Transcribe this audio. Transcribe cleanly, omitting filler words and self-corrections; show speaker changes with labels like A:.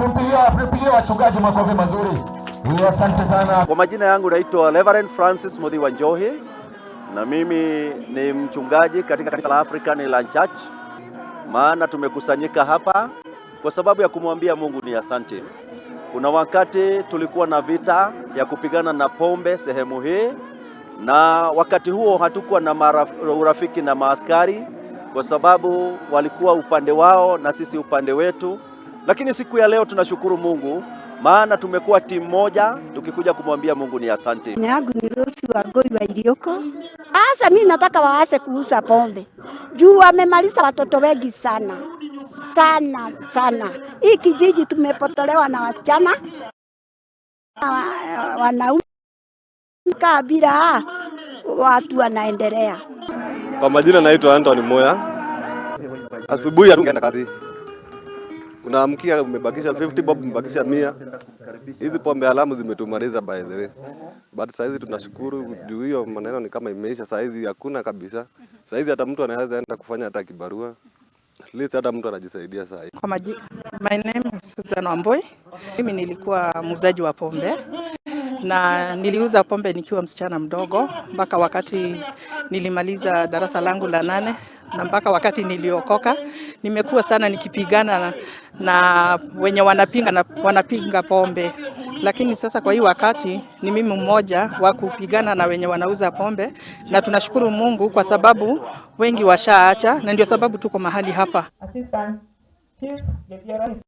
A: Tumpigie wachungaji makofi mazuri. Asante sana.
B: Kwa majina yangu naitwa Reverend Francis Muthi wa Njohi na mimi ni mchungaji katika kanisa la African Inland Church. Maana tumekusanyika hapa kwa sababu ya kumwambia Mungu ni asante. Kuna wakati tulikuwa na vita ya kupigana na pombe sehemu hii, na wakati huo hatukuwa na urafiki na maaskari kwa sababu walikuwa upande wao na sisi upande wetu, lakini siku ya leo tunashukuru Mungu maana tumekuwa timu moja tukikuja kumwambia Mungu ni asante.
C: Jina yangu ni Rosi Wangui wa Irioko. Sasa mimi nataka waache kuuza pombe juu wamemaliza watoto wengi sana sana sana. Hii kijiji tumepotolewa na wachana wanaume kaa bila watu wanaendelea.
D: Kwa majina naitwa Anthony Moya. Asubuhi hatunaenda kazi, unaamkia umebakisha 50 bob, umebakisha 100. Hizi pombe haramu zimetumaliza by the way, but saizi tunashukuru juu hiyo maneno ni kama imeisha. Saizi hakuna kabisa. Saizi hata mtu anaweza enda kufanya hata kibarua, at least hata mtu anajisaidia saa hii.
E: My name is Susan Wambui. Mimi nilikuwa muuzaji wa pombe na niliuza pombe nikiwa msichana mdogo mpaka wakati nilimaliza darasa langu la 8 na mpaka wakati niliokoka. Nimekuwa sana nikipigana na wenye wanapinga na wanapinga pombe, lakini sasa kwa hii wakati ni mimi mmoja wa kupigana na wenye wanauza pombe, na tunashukuru Mungu kwa sababu wengi washaacha, na ndio sababu tuko mahali hapa.
F: Assistant Chief Deputy